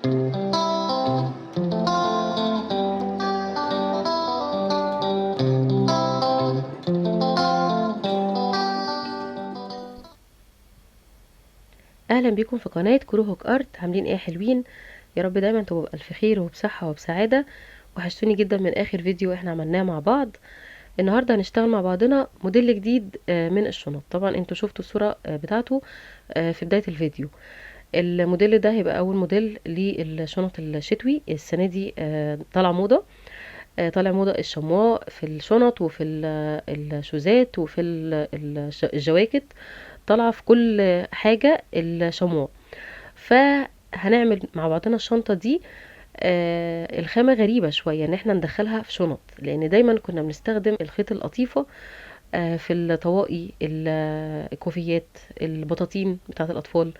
اهلا بيكم في قناة Crowhook Art. عاملين ايه حلوين؟ يا رب دايما تبقوا بالف خير وبصحه وبسعاده. وحشتوني جدا من اخر فيديو احنا عملناه مع بعض. النهارده هنشتغل مع بعضنا موديل جديد من الشنط. طبعا انتوا شفتوا الصورة بتاعته في بداية الفيديو. الموديل ده هيبقى اول موديل للشنط الشتوي السنة دي. طالع موضة، طالع موضة الشمواء في الشنط وفي الشوزات وفي الجواكت، طالعه في كل حاجة الشمواء. فهنعمل مع بعضنا الشنطة دي. الخامة غريبة شوية ان احنا ندخلها في شنط، لان دايما كنا بنستخدم الخيط القطيفه في الطواقي، الكوفيات، البطاطين بتاعه الاطفال.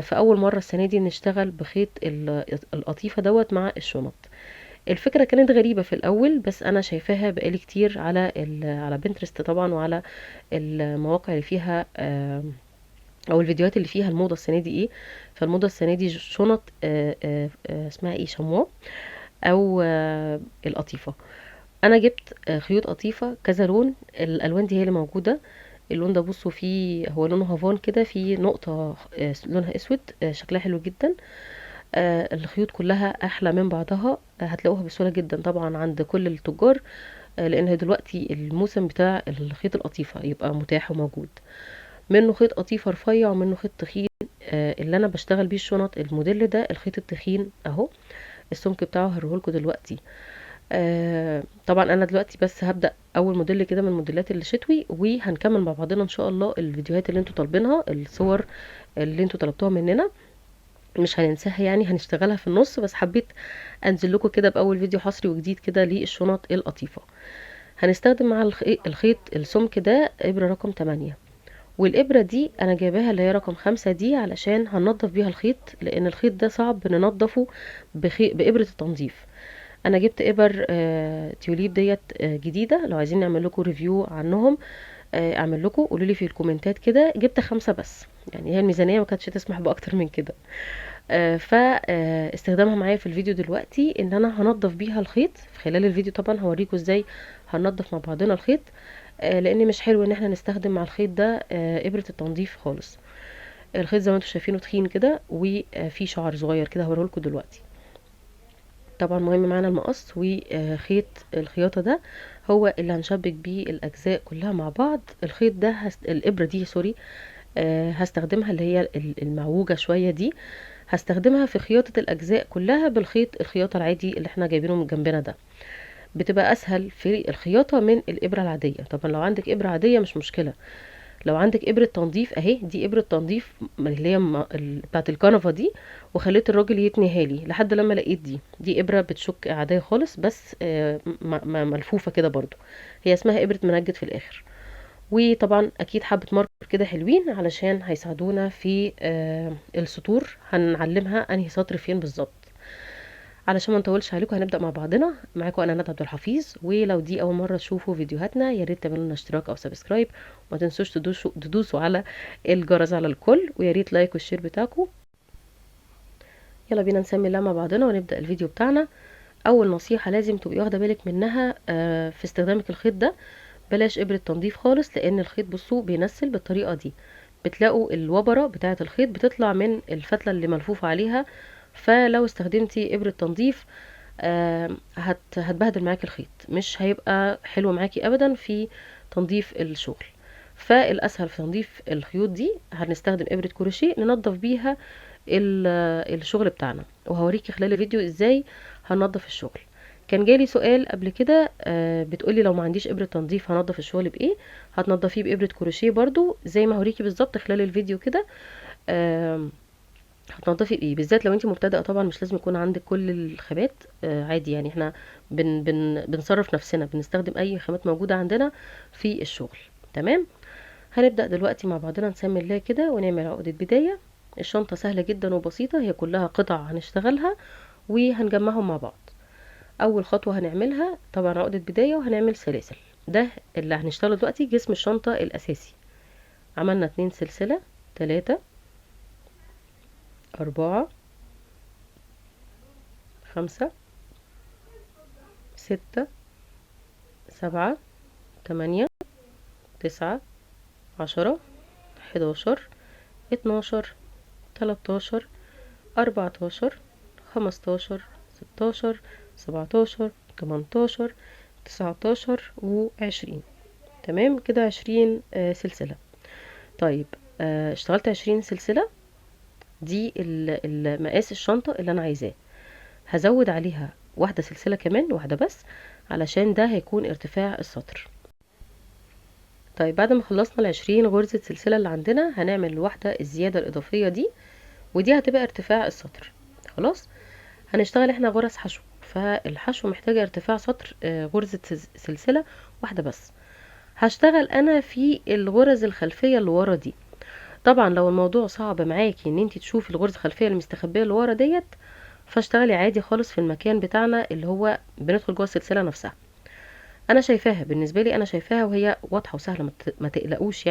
فاول مرة السنة دي نشتغل بخيط القطيفه دوت مع الشنط. الفكرة كانت غريبة في الاول، بس انا شايفاها بقالي كتير على بنترست طبعا، وعلى المواقع اللي فيها، او الفيديوهات اللي فيها الموضة السنة دي ايه. فالموضه السنة دي شنط، اسمها ايه، شمواء او القطيفه. انا جبت خيوط قطيفة كذا لون، الالوان دي هي اللي موجودة. اللون ده بصوا فيه، هو لونه هافان كده، فيه نقطة لونها اسود، شكلها حلو جدا. الخيوط كلها احلى من بعضها، هتلاقوها بسهولة جدا طبعا عند كل التجار، لان دلوقتي الموسم بتاع الخيط القطيفه يبقى متاح وموجود. منه خيط قطيفة رفيع ومنه خيط تخين. اللي انا بشتغل بيه الشنط الموديل ده الخيط التخين اهو، السمك بتاعه هوريهولكوا دلوقتي. طبعا انا دلوقتي بس هبدا اول موديل كده من موديلات الشتوي، وهنكمل مع بعضنا ان شاء الله الفيديوهات اللي انتوا طالبينها، الصور اللي انتوا طلبتوها مننا مش هننساها، هنشتغلها في النص. بس حبيت انزل لكم كده باول فيديو حصري وجديد كده للشنط القطيفه. هنستخدم مع الخيط السمك ده ابره رقم 8، والابره دي انا جايباها اللي هي رقم 5 دي علشان هننضف بيها الخيط، لان الخيط ده صعب ننضفه بابره التنظيف. انا جبت ابر تيوليب ديت جديدة، لو عايزين نعمل لكم review عنهم، اعمل لكم، قولوا لي في الكومنتات كده. جبت 5 بس، هي الميزانية ما كانتش تسمح باكتر من كده. استخدامها معايا في الفيديو دلوقتي ان انا هنضف بيها الخيط في خلال الفيديو. طبعا هوريكم ازاي هننضف مع بعضنا الخيط، لان مش حلو ان احنا نستخدم مع الخيط ده ابره التنظيف خالص. الخيط زي ما انتم شايفينه تخين كده وفي شعر صغير كده هوريهولكم دلوقتي. طبعا مهم معانا المقص وخيط الخياطة ده هو اللي هنشبك بيه الاجزاء كلها مع بعض. الخيط ده الابره دي سوري، هستخدمها اللي هي المعوجه شوية دي، هستخدمها في خياطة الاجزاء كلها بالخيط الخياطة العادي اللي احنا جايبينه من جنبنا ده. بتبقى اسهل في الخياطة من الابره العادية. طبعا لو عندك ابره عادية مش مشكلة، لو عندك ابره تنظيف اهي دي ابره تنظيف اللي هي بتاعه الكنفه دي، وخليت الراجل يتنيها لي لحد لما لقيت دي. دي ابره بتشك عادية خالص، بس ملفوفه كده برضو، هي اسمها ابره منجد في الاخر. وطبعا اكيد حبه ماركر كده حلوين علشان هيساعدونا في السطور، هنعلمها انهي سطر فين بالظبط. علشان ما نطولش عليكم هنبدا مع بعضنا. معاكم انا ندى عبد الحفيظ، ولو دي اول مرة تشوفوا فيديوهاتنا يا ريت تعملوا لنا اشتراك او subscribe، وما تنسوش تدوسوا على الجرس على الكل، ويا ريت like وال share بتاعكم. يلا بينا نسمي الله مع بعضنا ونبدا الفيديو بتاعنا. اول نصيحة لازم تبقي واخده بالك منها في استخدامك الخيط ده، بلاش ابره تنظيف خالص، لان الخيط بصوا بينسل بالطريقة دي، بتلاقوا الوبره بتاعه الخيط بتطلع من الفتله اللي ملفوفه عليها. فلو استخدمتي ابره تنظيف، هتبهدل معاكي الخيط، مش هيبقى حلو معاكي ابدا في تنظيف الشغل. فالاسهل في تنظيف الخيوط دي هنستخدم ابره كروشيه ننظف بيها الشغل بتاعنا، وهوريكي خلال الفيديو ازاي هننظف الشغل. كان جالي سؤال قبل كده، بتقولي لو ما عنديش ابره تنظيف هنظف الشغل بايه؟ هتنظفيه بابره كروشيه برضو زي ما هوريكي بالظبط خلال الفيديو كده. هتنظفي بايه بالذات لو انت مبتدئة؟ طبعا مش لازم يكون عندك كل الخامات، عادي، احنا بنصرف نفسنا، بنستخدم اي خامات موجودة عندنا في الشغل. تمام، هنبدا دلوقتي مع بعضنا نسمي الله كده ونعمل عقده بداية. الشنطة سهلة جدا وبسيطة، هي كلها قطع هنشتغلها وهنجمعهم مع بعض. اول خطوة هنعملها طبعا عقده بداية، وهنعمل سلاسل. ده اللي هنشتغله دلوقتي جسم الشنطة الاساسي. عملنا 2 سلسلة، 3، 4، 5 6 7 8 9 10 11 12 13 14 15 16 17 18 19 و20. تمام كده 20 سلسلة. طيب اشتغلت 20 سلسلة، دي المقاس الشنطة اللي انا عايزاه. هزود عليها واحدة سلسلة كمان، واحدة بس، علشان ده هيكون ارتفاع السطر. طيب بعد ما خلصنا 20 غرزة سلسلة اللي عندنا، هنعمل الواحدة الزيادة الإضافية دي، ودي هتبقى ارتفاع السطر. خلاص هنشتغل احنا غرز حشو، فالحشو محتاجة ارتفاع سطر غرزة سلسلة واحدة بس. هشتغل انا في الغرز الخلفية اللي ورا دي. طبعا لو الموضوع صعب معاكي ان انتي تشوفي الغرزة الخلفية المستخبية اللي ورا ديت، فاشتغلي عادي خالص في المكان بتاعنا اللي هو بندخل جوه السلسلة نفسها. انا شايفاها، بالنسبة لي انا شايفاها وهي واضحة وسهلة، ما تقلقوش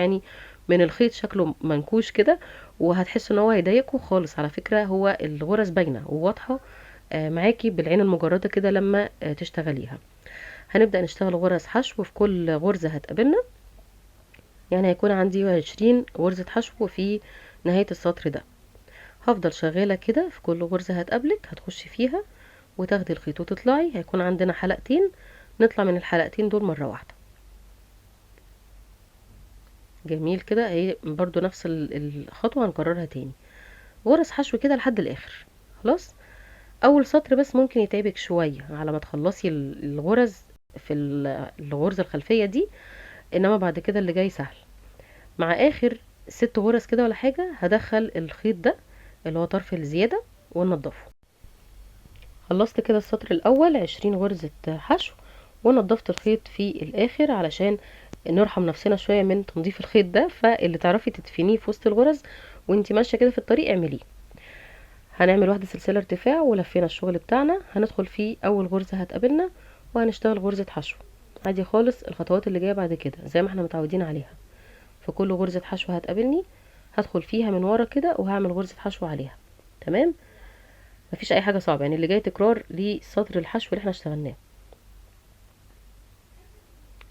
من الخيط شكله منكوش كده وهتحسوا ان هو هيضايقكم خالص. على فكرة هو الغرز باينة وواضحة، معاكي بالعين المجردة كده لما تشتغليها. هنبدأ نشتغل غرز حشو في كل غرزة هتقابلنا، يعني هيكون عندي 20 غرزة حشو في نهاية السطر ده. هفضل شغالة كده في كل غرزة هتقابلك هتخشي فيها وتاخدي الخيط وتطلعي. هيكون عندنا حلقتين، نطلع من الحلقتين دول مرة واحدة. جميل كده، اهي برضو نفس الخطوة هنكررها تاني، غرز حشو كده لحد الاخر. خلاص اول سطر بس ممكن يتعبك شوية على ما تخلصي الغرز في الغرزة الخلفية دي، انما بعد كده اللي جاي سهل. مع اخر 6 غرز كده ولا حاجة هدخل الخيط ده اللي هو طرف الزيادة ونضفه. خلصت كده السطر الاول 20 غرزة حشو، ونضفت الخيط في الاخر علشان نرحم نفسنا شوية من تنظيف الخيط ده، فاللي تعرفي تدفنيه في وسط الغرز وانتي ماشية كده في الطريق اعمليه. هنعمل واحدة سلسلة ارتفاع ولفينا الشغل بتاعنا. هندخل في اول غرزة هتقابلنا وهنشتغل غرزة حشو عادي خالص. الخطوات اللي جاية بعد كده زي ما احنا متعودين عليها، في كل غرزة حشو هتقابلني هدخل فيها من ورا كده وهعمل غرزة حشو عليها. تمام، مفيش اي حاجة صعبة، اللي جاي تكرار لسطر الحشو اللي احنا اشتغلناه.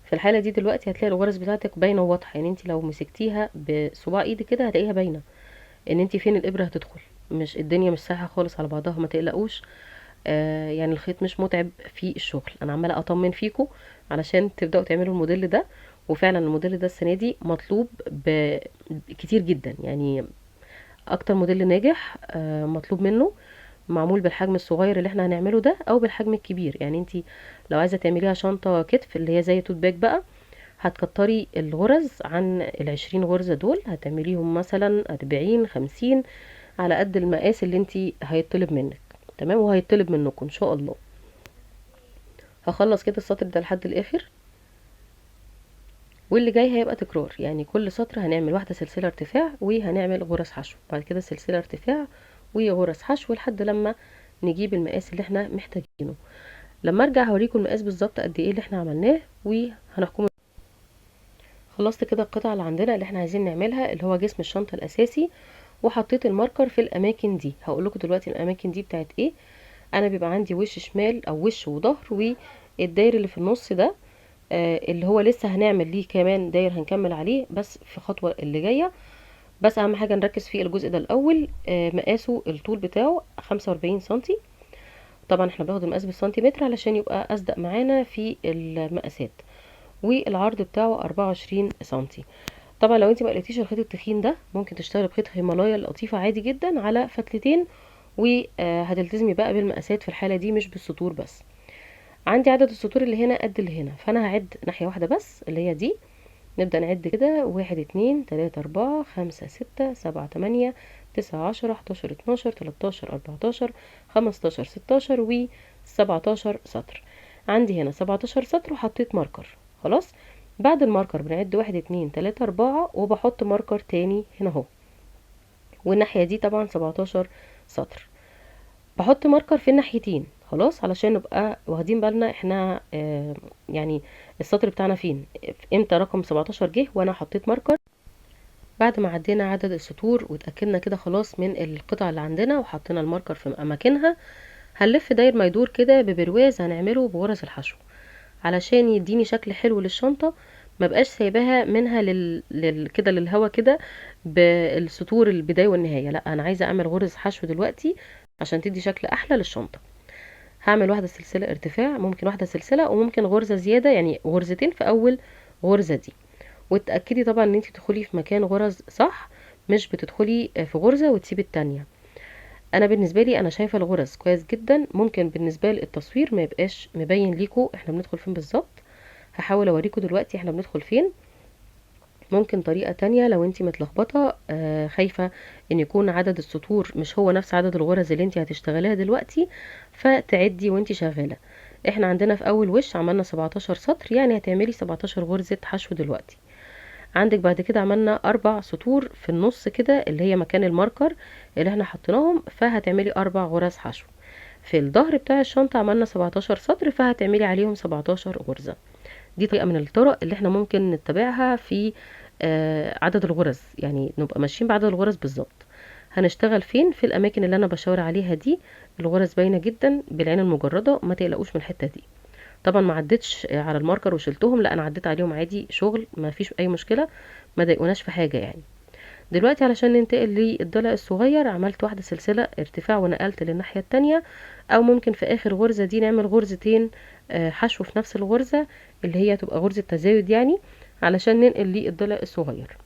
في الحالة دي دلوقتي هتلاقي الغرز بتاعتك باينة وواضحة، انت لو مسكتيها بصباع ايدك كده هتلاقيها باينة ان انت فين الابرة هتدخل، مش الدنيا مش سايحة خالص على بعضها، ما تقلقوش. الخيط مش متعب في الشغل. انا عمالة اطمن فيكم علشان تبدأوا تعملوا الموديل ده، وفعلا الموديل ده السنة دي مطلوب كتير جدا، اكتر موديل ناجح، مطلوب منه، معمول بالحجم الصغير اللي احنا هنعمله ده او بالحجم الكبير. انتي لو عايزه تعمليها شنطه كتف اللي هي زي tote bag بقى، هتكتري الغرز عن 20 غرزه دول، هتعمليهم مثلا 40 50 على قد المقاس اللي انتي هيطلب منك. تمام، وهيطلب منكم ان شاء الله. هخلص كده السطر ده لحد الاخر، واللي جاي هيبقى تكرار، كل سطر هنعمل واحده سلسله ارتفاع وهنعمل غرز حشو، بعد كده سلسله ارتفاع وغرز حشو لحد لما نجيب المقاس اللي احنا محتاجينه. لما ارجع هوريكم المقاس بالظبط قد ايه اللي احنا عملناه وهنحكم. خلصت كده القطعه اللي عندنا اللي احنا عايزين نعملها اللي هو جسم الشنطه الاساسي، وحطيت الماركر في الاماكن دي. هقول لكم دلوقتي الاماكن دي بتاعت ايه. انا بيبقى عندي وش شمال او وش وظهر، والداير اللي في النص ده، اللي هو لسه هنعمل ليه كمان داير هنكمل عليه بس في خطوه اللي جايه. بس اهم حاجه نركز في الجزء ده الاول. مقاسه الطول بتاعه 45 سنتي، طبعا احنا بناخد المقاس بالسنتيمتر علشان يبقى اصدق معانا في المقاسات، والعرض بتاعه 24 سنتي. طبعا لو انت ما لقيتيش الخيط التخين ده ممكن تشتغلي بخيط هيمالايا اللطيفه عادي جدا على فتلتين، وهتلتزمي بقى بالمقاسات في الحاله دي مش بالسطور بس. عندي عدد السطور اللي هنا قد اللي هنا، فانا هعد ناحيه واحده بس اللي هي دي. نبدأ نعد كده 1 2 3 4 5 6 7 8 9 10 11 12 13 14 15 16 و 17 سطر. عندي هنا 17 سطر وحطيت marker. خلاص بعد ال marker بنعد 1 2 3 4 وبحط marker تاني هنا اهو، والناحية دي طبعا 17 سطر. بحط marker في الناحيتين خلاص علشان نبقى واخدين بالنا احنا، السطر بتاعنا فين، امتى رقم 17 جه وانا حطيت marker. بعد ما عدينا عدد السطور واتأكدنا كده خلاص من القطع اللي عندنا وحطينا ال marker في اماكنها، هنلف داير ما يدور كده ببرواز هنعمله بغرز الحشو علشان يديني شكل حلو للشنطة، ما بقاش سايباها منها كده للهوا كده بالسطور البداية والنهاية. لا، انا عايزة اعمل غرز حشو دلوقتي عشان تدي شكل احلى للشنطة. هعمل واحدة سلسلة ارتفاع، ممكن واحدة سلسلة وممكن غرزة زيادة، يعني غرزتين في اول غرزة دي. وتأكدي طبعا ان انتي تدخلي في مكان غرز صح، مش بتدخلي في غرزة وتسيبي التانية. انا بالنسبة لي انا شايفة الغرز كويس جدا، ممكن بالنسبة للتصوير ما يبقاش مبين ليكو احنا بندخل فين بالظبط، هحاول اوريكو دلوقتي احنا بندخل فين. ممكن طريقة تانية لو انتي متلخبطة، خايفة ان يكون عدد السطور مش هو نفس عدد الغرز اللي انتي هتشتغليها دلوقتي، فتعدي وانتي شغالة. احنا عندنا في اول وش عملنا 17 سطر، يعني هتعملي 17 غرزة حشو دلوقتي. عندك بعد كده عملنا 4 سطور في النص كده اللي هي مكان الماركر اللي احنا حطيناهم، فهتعملي 4 غرز حشو. في الظهر بتاع الشنطة عملنا 17 سطر، فهتعملي عليهم 17 غرزة. دي طريقة من الطرق اللي احنا ممكن نتبعها في عدد الغرز، يعني نبقى ماشيين بعدد الغرز بالظبط. هنشتغل فين؟ في الاماكن اللي انا بشاور عليها دي، الغرز باينة جدا بالعين المجردة، ما تقلقوش من الحتة دي. طبعا ما عدتش على الماركر وشلتهم، لا انا عديت عليهم عادي شغل، ما فيش اي مشكلة، ما ضايقوناش في حاجة يعني. دلوقتي علشان ننتقل للضلع الصغير عملت واحدة سلسلة ارتفاع ونقلت للناحية التانية، او ممكن في اخر غرزة دي نعمل غرزتين، حشو في نفس الغرزة اللي هي تبقى غرزة تزايد يعني، علشان ننقل للضلع الصغير.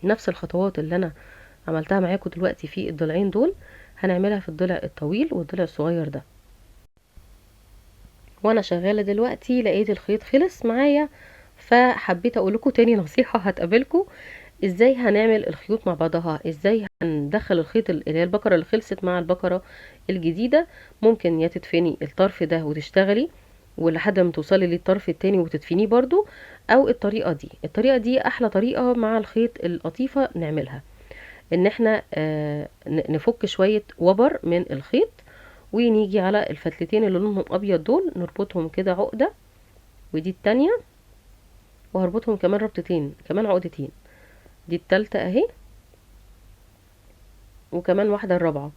نفس الخطوات اللي انا عملتها معاكم دلوقتي في الضلعين دول هنعملها في الضلع الطويل والضلع الصغير ده. وانا شغالة دلوقتي لقيت الخيط خلص معايا، فحبيت اقول لكم تاني نصيحة هتقابلكم، ازاي هنعمل الخيوط مع بعضها، ازاي هندخل الخيط اللي هي البكرة اللي خلصت مع البكرة الجديدة. ممكن يا تدفني الطرف ده وتشتغلي ولحد ما توصلي للطرف التاني وتدفنيه برضو، او الطريقة دي. الطريقة دي احلى طريقة مع الخيط القطيفة نعملها، ان احنا نفك شوية وبر من الخيط ونيجي على الفتلتين اللي لونهم ابيض دول نربطهم كده عقدة، ودي التانية، وهربطهم كمان ربطتين، كمان عقدتين، دي التالتة اهي، وكمان واحدة الرابعة.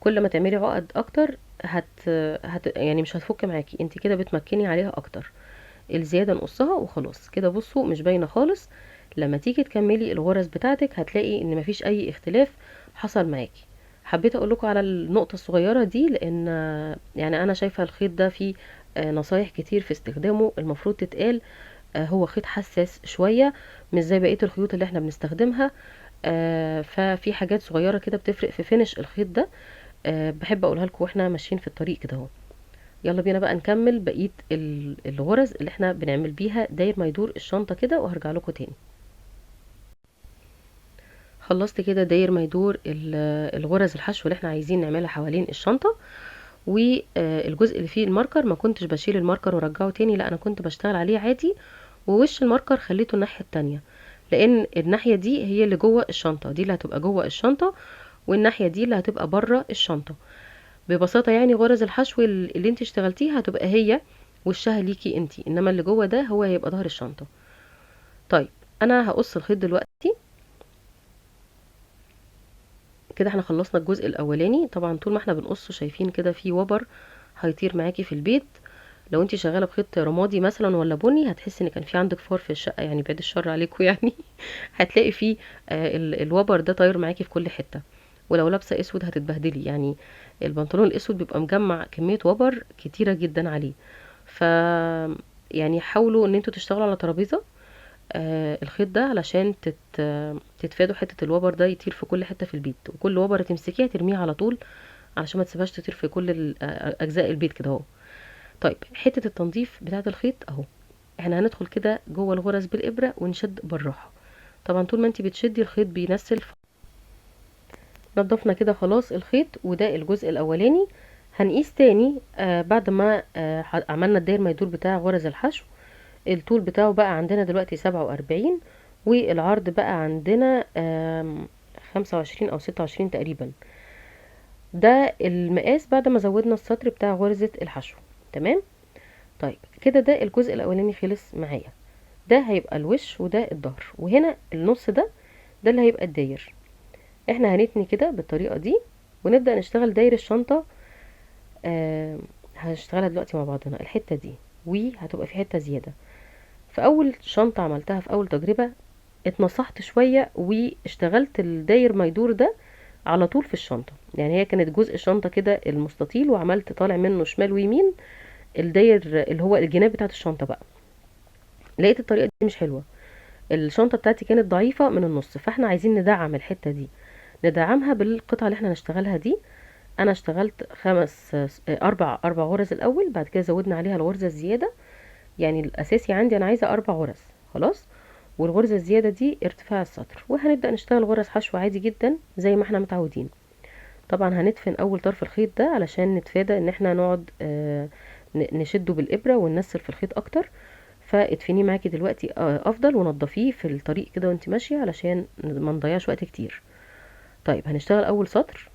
كل ما تعملي عقد اكتر مش هتفك معاكي، انت كده بتمكني عليها اكتر. الزيادة نقصها وخلاص كده. بصوا مش باينة خالص، لما تيجي تكملي الغرز بتاعتك هتلاقي ان مفيش اي اختلاف حصل معاكي. حبيت اقول لكم على النقطة الصغيرة دي لان انا شايفة الخيط ده فيه، نصايح كتير في استخدامه المفروض تتقال. هو خيط حساس شوية، مش زي بقية الخيوط اللي احنا بنستخدمها، ففي حاجات صغيرة كده بتفرق في فينش الخيط ده، بحب اقولها لكم واحنا ماشيين في الطريق كده اهو. يلا بينا بقى نكمل بقية الغرز اللي احنا بنعمل بيها داير ما يدور الشنطة كده، وهرجع لكم تاني. خلصت كده داير ما يدور الغرز الحشو اللي احنا عايزين نعملها حوالين الشنطة، والجزء اللي فيه الماركر ما كنتش بشيل الماركر وارجعه تاني، لا انا كنت بشتغل عليه عادي، ووش الماركر خليته الناحية التانية، لان الناحية دي هي اللي جوه الشنطة، دي اللي هتبقى جوه الشنطة، والناحية دي اللي هتبقى بره الشنطة. ببساطة غرز الحشو اللي انت اشتغلتيها هتبقى هي وشها ليكي انت، انما اللي جوه ده هو هيبقى ظهر الشنطة. انا هقص الخيط دلوقتي كده. احنا خلصنا الجزء الاولاني. طبعا طول ما احنا بنقصه شايفين كده في وبر هيطير معاكي في البيت. لو انت شغاله بخيط رمادي مثلا ولا بني هتحسي ان كان في عندك فار في الشقه، بعيد الشر عليكم هتلاقي فيه، الوبر ده طاير معاكي في كل حته. ولو لابسه اسود هتتبهدلي، البنطلون الاسود بيبقى مجمع كميه وبر كتيره جدا عليه. ف حاولوا ان انتوا تشتغلوا على ترابيزه، الخيط ده علشان تتفادوا حته الوبر ده يطير في كل حته في البيت، وكل وبره تمسكيها ترميها على طول علشان ما تسيبهاش تطير في كل اجزاء البيت كده اهو. حته التنظيف بتاعه الخيط اهو، احنا هندخل كده جوه الغرز بالابره ونشد بالراحه. طبعا طول ما انتي بتشدي الخيط بينسل. نضفنا كده خلاص الخيط، وده الجزء الاولاني. هنقيس تاني، بعد ما عملنا الداير ما يدور بتاع غرز الحشو. الطول بتاعه بقى عندنا دلوقتي 47، والعرض بقى عندنا، 25 او 26 تقريبا. ده المقاس بعد ما زودنا السطر بتاع غرزة الحشو. تمام. كده ده الجزء الاولاني خلص معايا. ده هيبقى الوش وده الظهر، وهنا النص ده اللي هيبقى الداير. احنا هنتني كده بالطريقة دي ونبدأ نشتغل داير الشنطة. هنشتغلها دلوقتي مع بعضنا الحتة دي، وهتبقى في حتة زيادة. في اول شنطة عملتها في اول تجربة اتنصحت شوية واشتغلت الداير ما يدور ده على طول في الشنطة، يعني هي كانت جزء الشنطة كده المستطيل وعملت طالع منه شمال ويمين الداير اللي هو الجناب بتاعت الشنطة بقى. لقيت الطريقة دي مش حلوة، الشنطة بتاعتي كانت ضعيفة من النص، فاحنا عايزين ندعم الحتة دي، ندعمها بالقطعة اللي احنا هنشتغلها دي. انا اشتغلت اربع غرز الاول، بعد كده زودنا عليها الغرزة الزيادة، يعني الاساسي عندي انا عايزة 4 غرز خلاص، والغرزة الزيادة دي ارتفاع السطر. وهنبدأ نشتغل غرز حشو عادي جدا زي ما احنا متعودين. طبعا هندفن اول طرف الخيط ده علشان نتفادى ان احنا نقعد نشده بالابرة وننسل في الخيط اكتر، فادفنيه معاكي دلوقتي، افضل، ونضفيه في الطريق كده وانت ماشية علشان ما نضيعش وقت كتير. طيب هنشتغل اول سطر.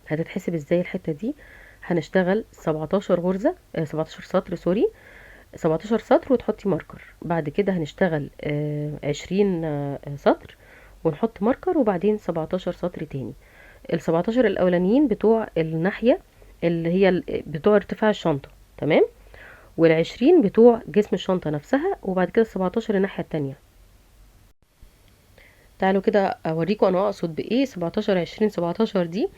هتتحسب ازاي الحتة دي؟ هنشتغل 17 غرزة، 17 سطر، سوري، 17 سطر وتحطي ماركر. بعد كده هنشتغل 20 سطر ونحط ماركر، وبعدين 17 سطر تاني. ال 17 الاولانيين بتوع الناحية اللي هي بتوع ارتفاع الشنطة، تمام، والعشرين بتوع جسم الشنطة نفسها، وبعد كده 17 الناحية التانية. تعالوا كده اوريكم انا اقصد بايه 17 20 17 دي.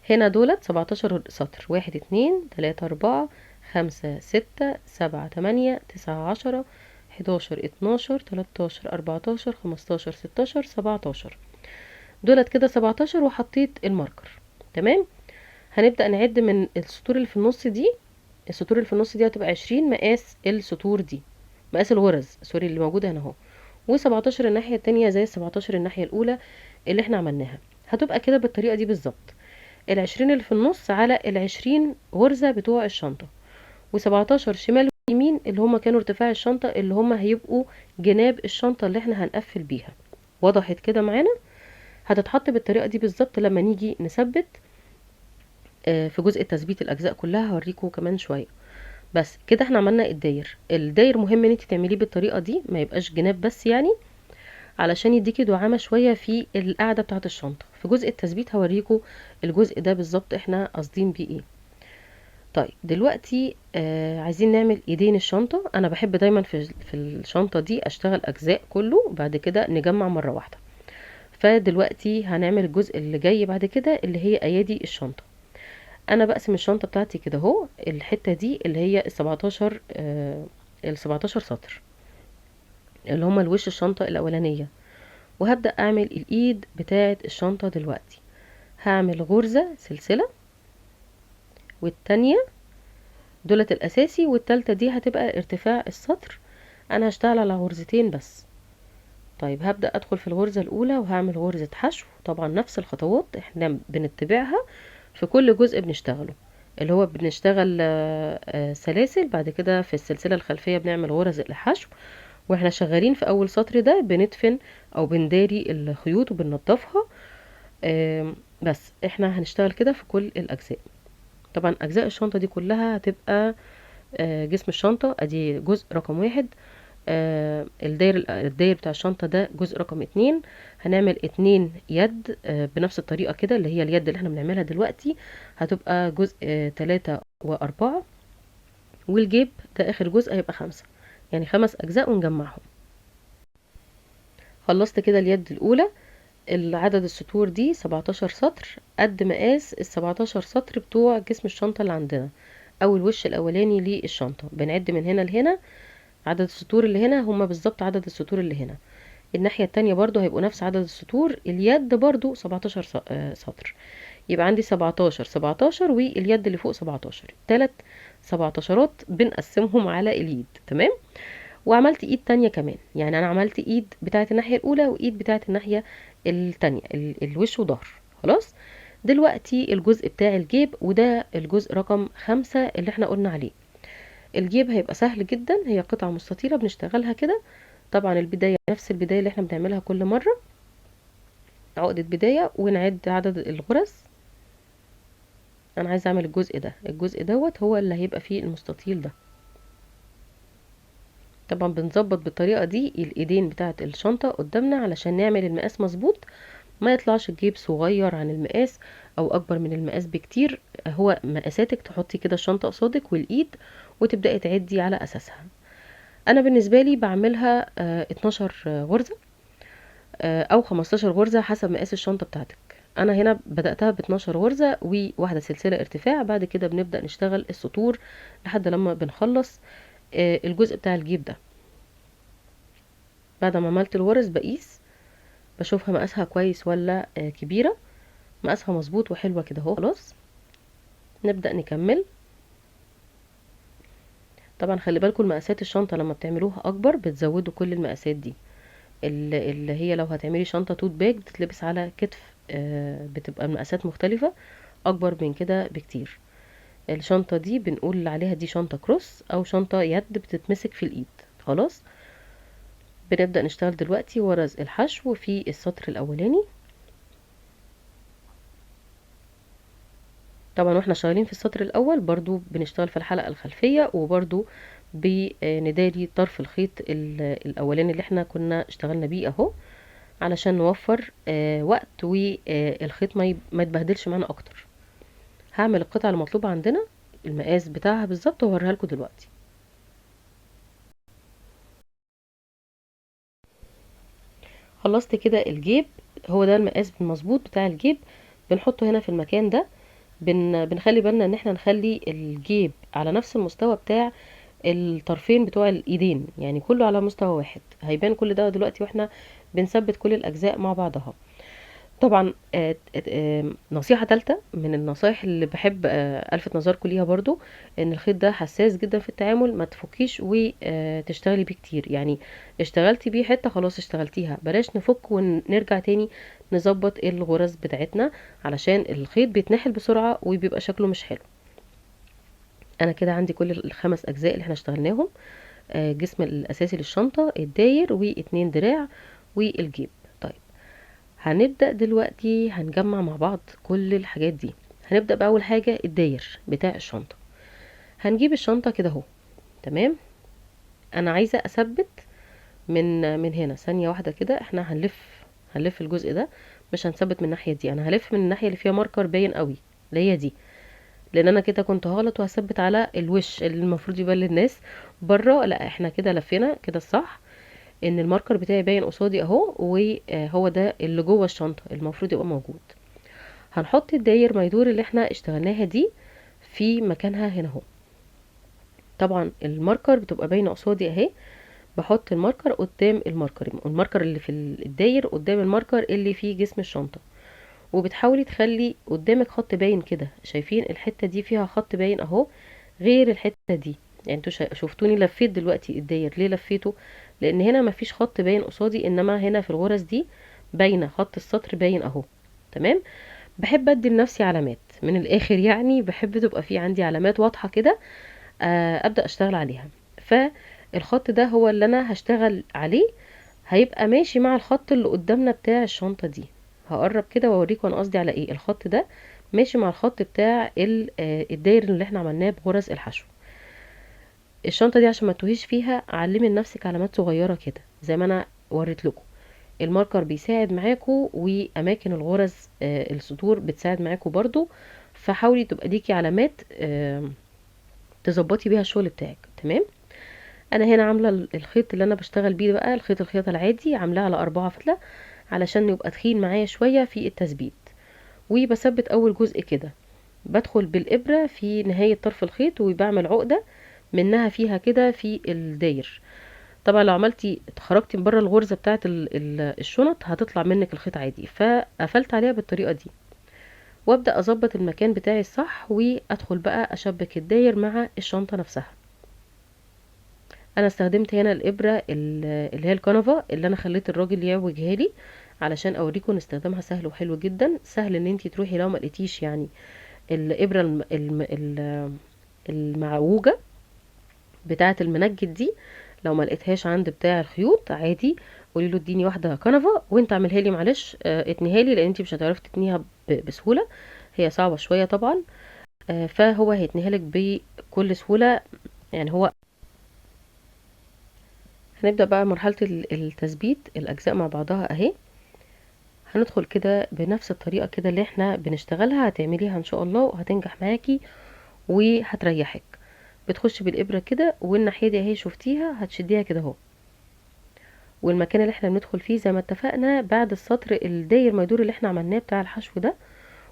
هنا دولت 17 سطر، 1 2 3 4 5 6 7 8 9 10 11 12 13 14 15 16 17، دولت كده 17 وحطيت الماركر. تمام. هنبدأ نعد من السطور اللي في النص دي. السطور اللي في النص دي هتبقى 20 مقاس السطور دي، مقاس الغرز سوري اللي موجودة هنا اهو، وسبعتاشر الناحية التانية زي السبعتاشر الناحية الأولى اللي احنا عملناها. هتبقى كده بالطريقة دي بالظبط، العشرين اللي في النص على العشرين غرزة بتوع الشنطة، وسبعتاشر شمال ويمين اللي هما كانوا ارتفاع الشنطة اللي هما هيبقوا جناب الشنطة اللي احنا هنقفل بيها. وضحت كده معانا؟ هتتحط بالطريقة دي بالظبط لما نيجي نثبت، في جزء تثبيت الأجزاء كلها هوريكم كمان شوية. بس كده احنا عملنا الداير. الداير مهم ان انت تعمليه بالطريقة دي، ما يبقاش جناب بس علشان يديكي دعامة شوية في القاعدة بتاعة الشنطة. في جزء التثبيت هوريكم الجزء ده بالظبط احنا قاصدين بيه ايه. طيب دلوقتي، عايزين نعمل ايدين الشنطة. انا بحب دايما في الشنطة دي اشتغل اجزاء كله بعد كده نجمع مرة واحدة. فدلوقتي هنعمل الجزء اللي جاي بعد كده اللي هي ايادي الشنطة. انا بقسم الشنطة بتاعتي كده اهو، الحتة دي اللي هي السبعتاشر سطر اللي هما الوش الشنطة الاولانية، وهبدأ اعمل الايد بتاعة الشنطة دلوقتي. هعمل غرزة سلسلة، والتانية دولت الاساسي، والتالتة دي هتبقى ارتفاع السطر. انا هشتغل على غرزتين بس. طيب هبدأ ادخل في الغرزة الاولى وهعمل غرزة حشو، طبعا نفس الخطوات احنا بنتبعها في كل جزء بنشتغله، اللي هو بنشتغل، سلاسل، بعد كده في السلسلة الخلفية بنعمل غرز الحشو، واحنا شغالين في اول سطر ده بندفن او بنداري الخيوط وبننضفها. بس احنا هنشتغل كده في كل الاجزاء. طبعا اجزاء الشنطة دي كلها هتبقى، جسم الشنطة ادي جزء رقم 1، الداير بتاع الشنطة ده جزء رقم 2. هنعمل 2 يد، بنفس الطريقة كده اللي هي اليد اللي احنا بنعملها دلوقتي هتبقى جزء، 3 و4، والجيب ده اخر جزء هيبقى 5، يعني 5 اجزاء ونجمعهم. خلصت كده اليد الاولى. العدد السطور دي 17 سطر قد مقاس السبعتاشر سطر بتوع جسم الشنطة اللي عندنا او الوش الاولاني للشنطة. بنعد من هنا لهنا، عدد السطور اللي هنا هما بالظبط عدد السطور اللي هنا. الناحية التانية برضو هيبقوا نفس عدد السطور. اليد برضو 17 سطر، يبقى عندي 17 17 واليد اللي فوق 17، تلات سبعتاشرات بنقسمهم على اليد. تمام. وعملت ايد تانية كمان، يعني انا عملت ايد بتاعت الناحية الاولى وايد بتاعت الناحية التانية، الوش وظهر. خلاص. دلوقتي الجزء بتاع الجيب، وده الجزء رقم 5 اللي احنا قلنا عليه. الجيب هيبقى سهل جدا، هي قطعة مستطيلة بنشتغلها كده. طبعا البداية نفس البداية اللي احنا بنعملها كل مرة، عقدة بداية ونعد عدد الغرز. انا عايزة اعمل الجزء ده، الجزء دوت هو اللي هيبقى فيه المستطيل ده. طبعا بنظبط بالطريقة دي الايدين بتاعة الشنطة قدامنا علشان نعمل المقاس مظبوط، ما يطلعش الجيب صغير عن المقاس او اكبر من المقاس بكتير. هو مقاساتك تحطي كده الشنطة قصادك والايد وتبدأي تعدي على اساسها. انا بالنسبة لي بعملها 12 غرزة، او 15 غرزة حسب مقاس الشنطة بتاعتك. انا هنا بدأتها باتناشر غرزة وواحدة سلسلة ارتفاع. بعد كده بنبدأ نشتغل السطور لحد لما بنخلص الجزء بتاع الجيب ده. بعد ما عملت الغرز بقيس، بشوفها مقاسها كويس ولا كبيرة، مقاسها مظبوط وحلوة كده اهو. خلاص نبدأ نكمل. طبعا خلي بالكم المقاسات الشنطة لما بتعملوها اكبر بتزودوا كل المقاسات دي، اللي هي لو هتعملي شنطة tote bag بتتلبس على كتف، بتبقى المقاسات مختلفة اكبر من كده بكتير. الشنطة دي بنقول عليها دي شنطة cross او شنطة يد بتتمسك في الايد. خلاص بنبدأ نشتغل دلوقتي غرز الحشو في السطر الاولاني. طبعا واحنا شغالين في السطر الاول برضو بنشتغل في الحلقة الخلفية، وبرضو بنداري طرف الخيط الاولاني اللي احنا كنا اشتغلنا بيه اهو، علشان نوفر وقت والخيط ما يتبهدلش معانا اكتر. هعمل القطعة المطلوبة عندنا المقاس بتاعها بالظبط وهوريها لكم دلوقتي. خلصت كده الجيب، هو ده المقاس المظبوط بتاع الجيب، بنحطه هنا في المكان ده. بنخلي بالنا ان احنا نخلي الجيب على نفس المستوى بتاع الطرفين بتوع الايدين، يعني كله على مستوى واحد. هيبان كل ده دلوقتي واحنا بنثبت كل الاجزاء مع بعضها. طبعا، نصيحة تالتة من النصايح اللي بحب الفت نظركم ليها برضو، ان الخيط ده حساس جدا في التعامل، ما تفكيش وتشتغلي بيه كتير. يعني اشتغلتي بيه حتة خلاص اشتغلتيها، بلاش نفك ونرجع تاني نظبط الغرز بتاعتنا، علشان الخيط بيتنحل بسرعة وبيبقى شكله مش حلو. انا كده عندي كل الخمس اجزاء اللي احنا اشتغلناهم، جسم الاساسي للشنطة، الداير، واتنين دراع، والجيب. طيب هنبدأ دلوقتي هنجمع مع بعض كل الحاجات دي. هنبدأ بأول حاجة الداير بتاع الشنطة. هنجيب الشنطة كده اهو، تمام. انا عايزة اثبت من هنا، ثانية واحدة كده، احنا هنلف الجزء ده، مش هنثبت من الناحية دي، انا هلف من الناحية اللي فيها ماركر باين قوي اللي هي دي، لان انا كده كنت هغلط وهثبت على الوش اللي المفروض يبان للناس بره. لا احنا كده لفينا كده الصح، ان الماركر بتاعي باين قصادي اهو، وهو ده اللي جوه الشنطة المفروض يبقى موجود. هنحط الداير ما يدور اللي احنا اشتغلناها دي في مكانها هنا اهو. طبعا الماركر بتبقى باينة قصادي اهي، بحط الماركر قدام الماركر، الماركر اللي في الداير قدام الماركر اللي في جسم الشنطة، وبتحاولي تخلي قدامك خط باين كده. شايفين الحتة دي فيها خط باين اهو، غير الحتة دي. انتوا شفتوني لفيت دلوقتي الداير، ليه لفيته؟ لان هنا مفيش خط باين قصادي، انما هنا في الغرز دي باينة، خط السطر باين اهو، تمام. بحب ادي لنفسي علامات من الاخر، بحب تبقى في عندي علامات واضحة كده، ابدا اشتغل عليها. فالخط ده هو اللي انا هشتغل عليه، هيبقى ماشي مع الخط اللي قدامنا بتاع الشنطة دي. هقرب كده واوريكم انا قصدي على ايه. الخط ده ماشي مع الخط بتاع الداير اللي احنا عملناه بغرز الحشو. الشنطة دي عشان ما تتوهيش فيها، علمي لنفسك علامات صغيرة كده زي ما انا وريت لكم. الماركر بيساعد معاكم، واماكن الغرز، السطور بتساعد معاكم برضو، فحاولي تبقى ليكي علامات، تظبطي بيها الشغل بتاعك، تمام. انا هنا عامله الخيط اللي انا بشتغل بيه بقى، الخيط الخياطه العادي، عاملاه على 4 فتله علشان يبقى تخين معايا شويه في التثبيت. وبثبت اول جزء كده، بدخل بالابره في نهايه طرف الخيط وبعمل عقده منها فيها كده في الداير. طبعا لو خرجتي من بره الغرزه بتاعه الشنط هتطلع منك الخيط عادي، فقفلت عليها بالطريقه دي، وابدا اظبط المكان بتاعي الصح، وادخل بقى اشبك الداير مع الشنطه نفسها. انا استخدمت هنا الابره اللي هي الكنفه اللي انا خليت الراجل يعوجها لي علشان اوريكم ان استخدامها سهل وحلو جدا. سهل ان انتي تروحي لو ما لقيتيش الابره المعوجه بتاعه المنجد دي، لو ما لقيتهاش عند بتاع الخيوط عادي قولي له اديني واحده كنفه وانت اعملها لي، معلش، اتنيها لي، لان انت مش هتعرفي تتنيها بسهوله، هي صعبه شويه طبعا، فهو هيتنيها لك بكل سهوله. هو هنبدا بقى مرحله التثبيت الاجزاء مع بعضها اهي. هندخل كده بنفس الطريقة كده اللي احنا بنشتغلها، هتعمليها ان شاء الله وهتنجح معاكي وهتريحك. بتخش بالابرة كده، والناحية دي اهي شفتيها هتشديها كده اهو، والمكان اللي احنا بندخل فيه زي ما اتفقنا بعد السطر الداير ما يدور اللي احنا عملناه بتاع الحشو ده،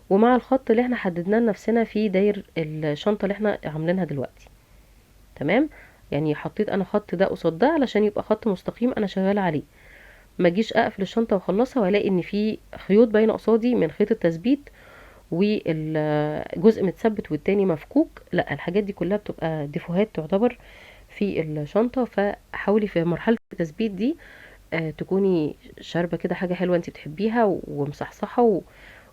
ومع الخط اللي احنا حددناه لنفسنا في داير الشنطة اللي احنا عاملينها دلوقتي. تمام، يعني حطيت انا خط ده قصاد ده علشان يبقى خط مستقيم انا شغالة عليه، ما اجيش اقفل الشنطة واخلصها والاقي ان في خيوط باينة قصادي من خيط التثبيت والجزء متثبت والتاني مفكوك. لا، الحاجات دي كلها بتبقى ديفوهات تعتبر في الشنطة. فحاولي في مرحلة التثبيت دي تكوني شاربة كده حاجة حلوة انت بتحبيها ومصحصحة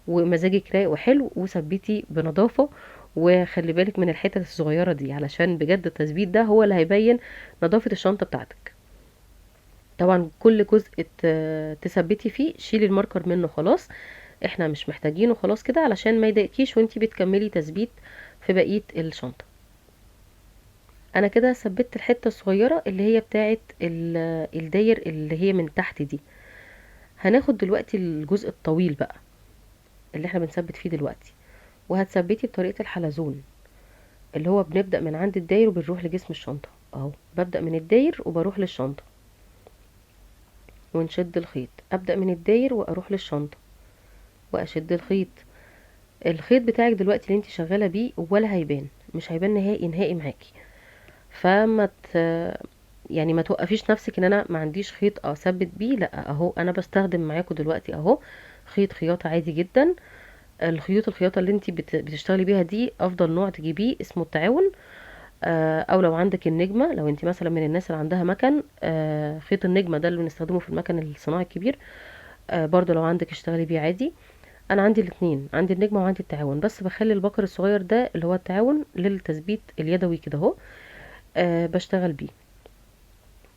ومزاجك رايق وحلو، وثبتي بنظافة، وخلي بالك من الحتت الصغيرة دي علشان بجد التثبيت ده هو اللي هيبين نظافة الشنطة بتاعتك. طبعا كل جزء تثبتي فيه شيلي الماركر منه خلاص، احنا مش محتاجينه خلاص كده علشان ما يضايقكيش وانتي بتكملي تثبيت في بقية الشنطة. انا كده ثبتت الحتة الصغيرة اللي هي بتاعة الداير اللي هي من تحت دي. هناخد دلوقتي الجزء الطويل بقى اللي احنا بنثبت فيه دلوقتي، وهتثبتي بطريقة الحلزون اللي هو بنبدأ من عند الداير وبنروح لجسم الشنطة اهو. ببدأ من الداير وبروح للشنطة ونشد الخيط، ابدأ من الداير واروح للشنطة واشد الخيط. الخيط بتاعك دلوقتي اللي انت شغالة بيه ولا هيبان، مش هيبان نهائي نهائي معاكي. فما يعني ما توقفيش نفسك ان انا ما عنديش خيط اثبت بيه، لا اهو انا بستخدم معاكم دلوقتي اهو خيط خياطة عادي جدا. الخيوط الخياطة اللي انت بتشتغلي بيها دي افضل نوع تجيبيه اسمه التعاون، او لو عندك النجمة، لو انت مثلا من الناس اللي عندها مكن، خيط النجمة ده اللي بنستخدمه في المكن الصناعي الكبير، برضو لو عندك اشتغلي بيه عادي. انا عندي الاتنين، عندي النجمة وعندي التعاون، بس بخلي البكر الصغير ده اللي هو التعاون للتثبيت اليدوي كده اهو، بشتغل بيه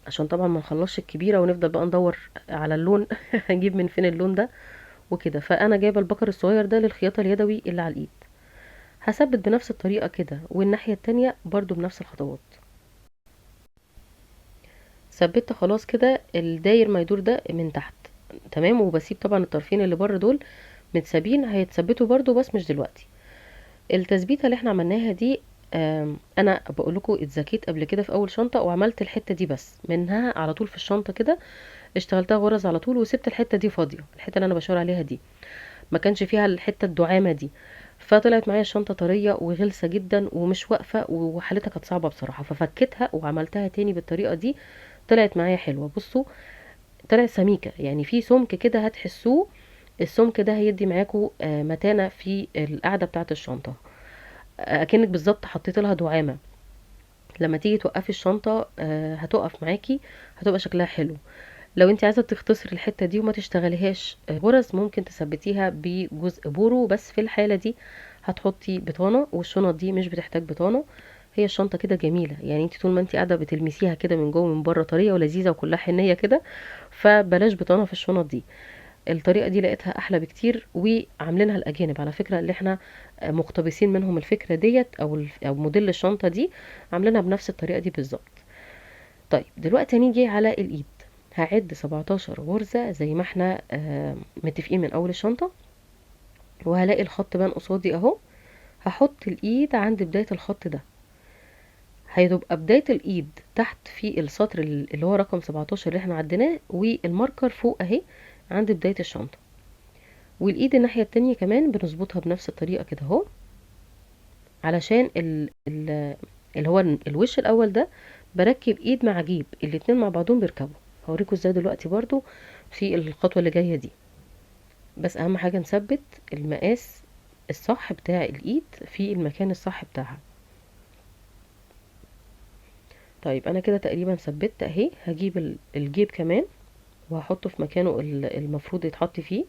عشان طبعا ما نخلصش الكبيرة ونفضل بقى ندور على اللون هنجيب من فين اللون ده وكده. فانا جايبة البكر الصغير ده للخياطة اليدوي اللي على الايد. هثبت بنفس الطريقة كده، والناحية التانية برضو بنفس الخطوات. ثبت خلاص كده الداير ما يدور ده من تحت، تمام، وبسيب طبعا الطرفين اللي بره دول متسابين، هيتثبتوا برضو بس مش دلوقتي. التثبيته اللي احنا عملناها دي، انا بقول لكم اتذكيت قبل كده في اول شنطه وعملت الحتة دي بس منها على طول في الشنطة كده، اشتغلتها غرز على طول وسبت الحتة دي فاضية، الحتة اللي انا بشاور عليها دي ما كانش فيها الحتة الدعامه دي، فطلعت معايا الشنطة طرية وغلسه جدا ومش واقفة وحالتها كانت صعبة بصراحة، ففكتها وعملتها تاني بالطريقة دي، طلعت معايا حلوة. بصوا طلعت سميكة، يعني في سمك كده هتحسوه، السمك ده هيدي معاكو، متانه في القاعدة بتاعه الشنطة، اكنك بالظبط حطيت لها دعامة. لما تيجي توقفي الشنطة، هتقف معاكي، هتبقى شكلها حلو. لو انت عايزه تختصري الحتة دي وما تشتغليهاش غرز ممكن تثبتيها بجزء بورو، بس في الحالة دي هتحطي بطانه، والشنط دي مش بتحتاج بطانه، هي الشنطة كده جميلة، يعني انت طول ما انت قاعدة بتلمسيها كده من جوه ومن بره طرية ولذيذه وكلها حنيه كده، فبلاش بطانه في الشنط دي. الطريقة دي لقيتها احلى بكتير، وعاملينها الاجانب على فكرة اللي احنا مقتبسين منهم الفكرة ديت او موديل الشنطة دي، عاملينها بنفس الطريقة دي بالظبط. دلوقتي هنيجي على الايد، هعد 17 غرزه زي ما احنا، متفقين من اول الشنطة، وهلاقي الخط بان قصادي اهو، هحط الايد عند بداية الخط ده، هتبقى بداية الايد تحت في السطر اللي هو رقم 17 اللي احنا عديناه، والماركر فوق اهي عند بداية الشنطة. والايد الناحية التانية كمان بنظبطها بنفس الطريقة كده اهو، علشان اللي هو الوش الاول ده بركب ايد مع جيب، الاتنين مع بعضهم بيركبوا. هوريكم ازاي دلوقتي برضو في الخطوة اللي جاية دي، بس اهم حاجة نثبت المقاس الصح بتاع الايد في المكان الصح بتاعها. انا كده تقريبا ثبت اهي. هجيب الجيب كمان وهحطه في مكانه المفروض يتحط فيه.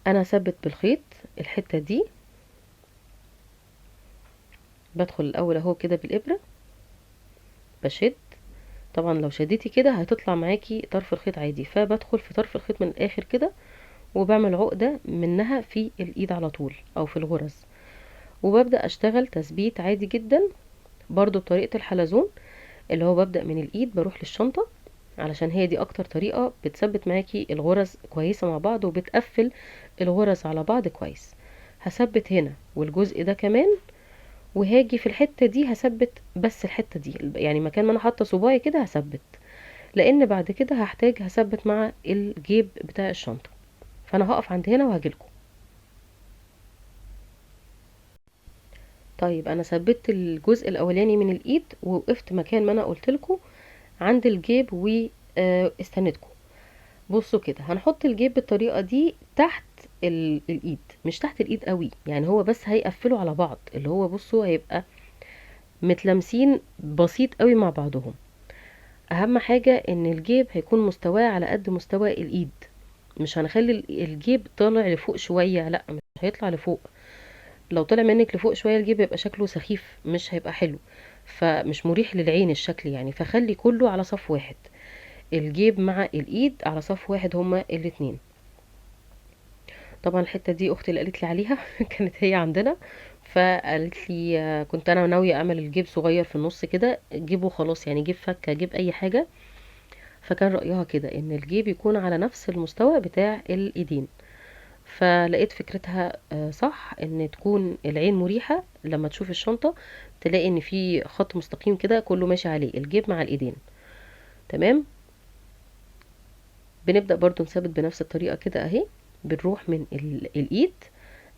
انا هثبت بالخيط الحتة دي، بدخل الاول اهو كده بالابرة بشد، طبعا لو شديتي كده هتطلع معاكي طرف الخيط عادي، فبدخل في طرف الخيط من الاخر كده وبعمل عقدة منها في الايد على طول او في الغرز، وببدأ اشتغل تثبيت عادي جدا برضو بطريقة الحلزون، اللي هو ببدأ من الايد بروح للشنطة. علشان هي دي اكتر طريقة بتثبت معاكي الغرز كويسة مع بعض وبتقفل الغرز على بعض كويس. هثبت هنا والجزء ده كمان، وهاجي في الحتة دي هثبت بس الحتة دي، يعني مكان ما انا حاطة صباعي كده هثبت، لان بعد كده هحتاج هثبت مع الجيب بتاع الشنطة. فانا هقف عند هنا وهجيلكم. طيب انا ثبت الجزء الاولاني من الايد ووقفت مكان ما انا قلت لكم عند الجيب واستندكم. بصوا كده هنحط الجيب بالطريقة دي تحت الايد، مش تحت الايد قوي، يعني هو بس هيقفلوا على بعض، اللي هو بصوا هيبقى متلامسين بسيط قوي مع بعضهم. اهم حاجة ان الجيب هيكون مستواه على قد مستوى الايد، مش هنخلي الجيب طالع لفوق شوية، لا مش هيطلع لفوق. لو طلع منك لفوق شوية الجيب هيبقى شكله سخيف، مش هيبقى حلو، فمش مريح للعين الشكل يعني. فخلي كله على صف واحد، الجيب مع الايد على صف واحد هما الاتنين. طبعا الحتة دي اختي اللي قالت لي عليها كانت هي عندنا، فقالت لي كنت انا ناوية اعمل الجيب صغير في النص كده، جيبه خلاص يعني، جيب فكة، جيب اي حاجة. فكان رأيها كده ان الجيب يكون على نفس المستوى بتاع الايدين. فلقيت فكرتها صح، ان تكون العين مريحة لما تشوف الشنطة، تلاقي ان في خط مستقيم كده كله ماشي عليه الجيب مع الايدين. تمام. بنبدأ برضو نثبت بنفس الطريقة كده اهي، بنروح من الايد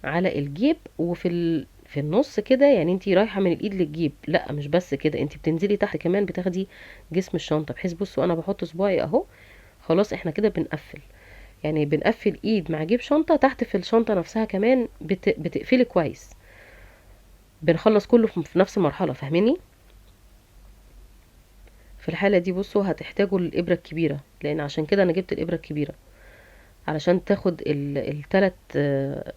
على الجيب، وفي في النص كده، يعني انتي رايحة من الايد للجيب، لا مش بس كده، انتي بتنزلي تحت كمان بتاخدي جسم الشنطة، بحيث بصوا انا بحط صباعي اهو، خلاص احنا كده بنقفل، يعني بنقفل ايد مع جيب شنطة تحت في الشنطة نفسها كمان، بتقفلي كويس، بنخلص كله في نفس المرحلة، فاهميني؟ في الحالة دي بصوا هتحتاجوا الإبرة الكبيرة، لأن عشان كده أنا جبت الإبرة الكبيرة علشان تاخد التلات،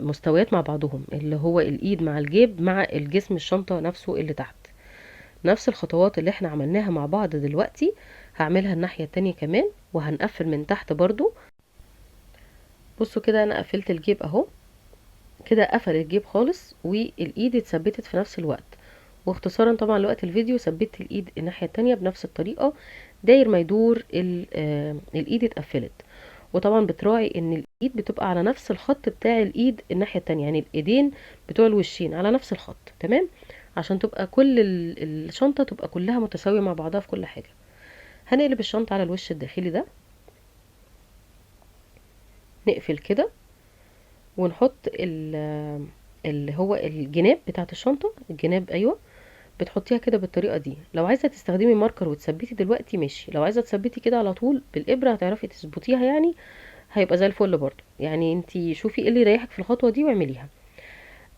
مستويات مع بعضهم، اللي هو الإيد مع الجيب مع الجسم الشنطة نفسه اللي تحت. نفس الخطوات اللي احنا عملناها مع بعض دلوقتي هعملها الناحية التانية كمان، وهنقفل من تحت برضو. بصوا كده انا قفلت الجيب اهو كده، قفل الجيب خالص والايد اتثبتت في نفس الوقت. واختصارا طبعا لوقت الفيديو ثبتت الايد الناحية التانية بنفس الطريقة، داير ما يدور الايد اتقفلت. وطبعا بتراعي ان الايد بتبقى على نفس الخط بتاع الايد الناحية التانية، يعني الايدين بتوع الوشين على نفس الخط، تمام، عشان تبقى كل الشنطة تبقى كلها متساوية مع بعضها في كل حاجة. هنقلب الشنطة على الوش الداخلي ده، نقفل كده ونحط اللي هو الجناب بتاعت الشنطة، الجناب ايوه بتحطيها كده بالطريقة دي. لو عايزة تستخدمي ماركر وتثبتي دلوقتي ماشي، لو عايزة تثبتي كده على طول بالإبرة هتعرفي تظبطيها، يعني هيبقى زي الفل برضو. يعني انتي شوفي ايه اللي يريحك في الخطوة دي واعمليها.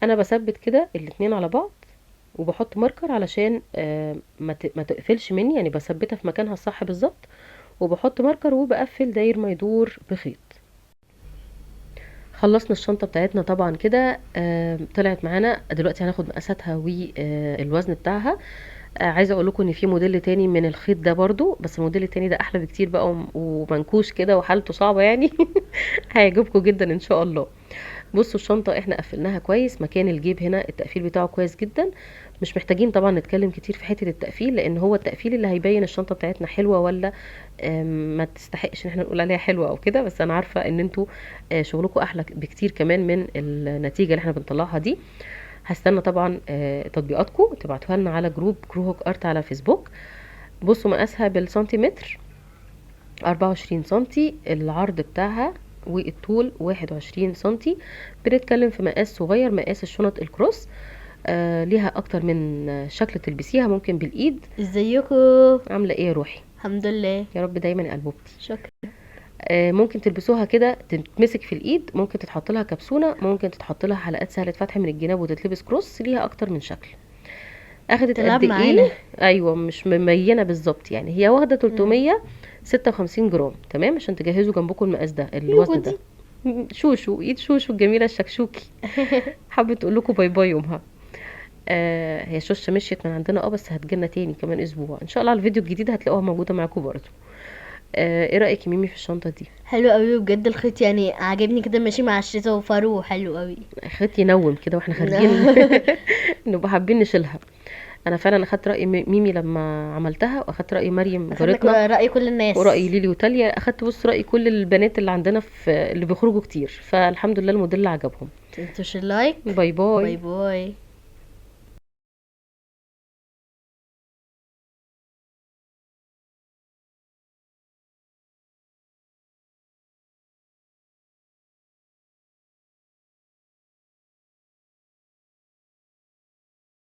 انا بثبت كده الاتنين على بعض وبحط ماركر علشان ما تقفلش مني، يعني بثبتها في مكانها الصح بالظبط، وبحط ماركر وبقفل داير ما يدور بخيط. خلصنا الشنطة بتاعتنا طبعا كده، طلعت معانا. دلوقتي هناخد مقاساتها والوزن بتاعها. عايزة اقول لكم ان في موديل تاني من الخيط ده برضو، بس الموديل التاني ده احلى بكتير بقى ومنكوش كده وحالته صعبة يعني. هيعجبكم جدا ان شاء الله. بصوا الشنطة احنا قفلناها كويس، مكان الجيب هنا التقفيل بتاعه كويس جدا، مش محتاجين طبعا نتكلم كتير في حتة التقفيل، لان هو التقفيل اللي هيبين الشنطة بتاعتنا حلوة ولا، ما تستحقش ان احنا نقول عليها حلوة او كده. بس انا عارفة ان انتوا، شغلكم احلى بكتير كمان من النتيجة اللي احنا بنطلعها دي. هستنى طبعا، تطبيقاتكم تبعتوها لنا على جروب كروهوك ارت على فيسبوك. بصوا مقاسها بالسنتيمتر 24 سنتي العرض بتاعها، والطول 21 سنتي. بنتكلم في مقاس صغير، مقاس الشنط الكروس. ليها اكتر من شكل تلبسيها، ممكن بالايد. ازيكم؟ عامله ايه يا روحي؟ الحمد لله يا رب دايما يا قلبوبتي. شكرا. ممكن تلبسوها كده تتمسك في الايد، ممكن تتحط لها كبسونه، ممكن تتحط لها حلقات سهله فتح من الجناب وتتلبس كروس. ليها اكتر من شكل. اخدت تلعب قد ايه؟ معانا. ايوه مش مبينه بالظبط، يعني هي واخده 356 جرام. تمام، عشان تجهزوا جنبكم المقاس ده، الوزن ده. يوجدي. شوشو، ايد شوشو الجميله الشكشوكي. حابه تقول لكم باي باي يومها. هي شوشه مشيت من عندنا، بس هتجيلنا تاني كمان اسبوع ان شاء الله. على الفيديو الجديد هتلاقوها موجوده معاكم برضو. ايه رايك يا ميمي في الشنطه دي؟ حلو قوي بجد، الخيط عاجبني كده، ماشي مع الشتا وفرو حلو قوي. خيط ينوم كده واحنا خارجين. نبقى حابين نشيلها. انا فعلا اخدت راي ميمي لما عملتها، واخدت راي مريم اخدنا جارتنا، راي كل الناس، وراي ليلي وتاليا. اخدت بص راي كل البنات اللي عندنا في اللي بيخرجوا كتير، فالحمد لله الموديل عجبهم. متنسوش ال like. bye bye. bye bye.